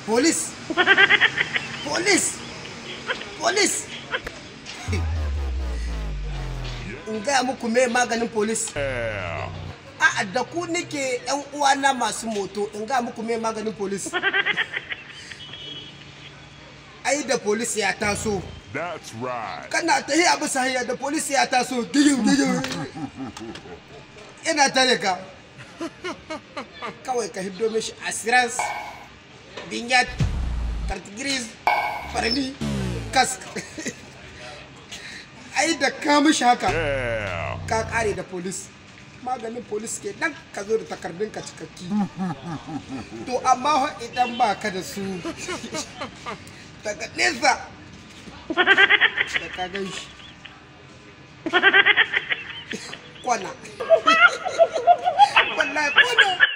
Police, police, police. In gaya muku me maganin police? A'a, da ku nake, yan uwana masu moto, in gaya muku me maganin police. Ai da police ya taso. That's right. Kana tahi a bisa hanya, da police ya taso gigin gigin. Ina tare ka. Kawai ka hiddo mishi assurance, vignette, carte grise, permis, casque. Ai da ka mishi haka, ka kare da police. Maganin police ke nan, ka zo da takardun ka cikakki. To amma idan ba ka da su, daga nesa da ka gan shi, kwana, wallahi kwana.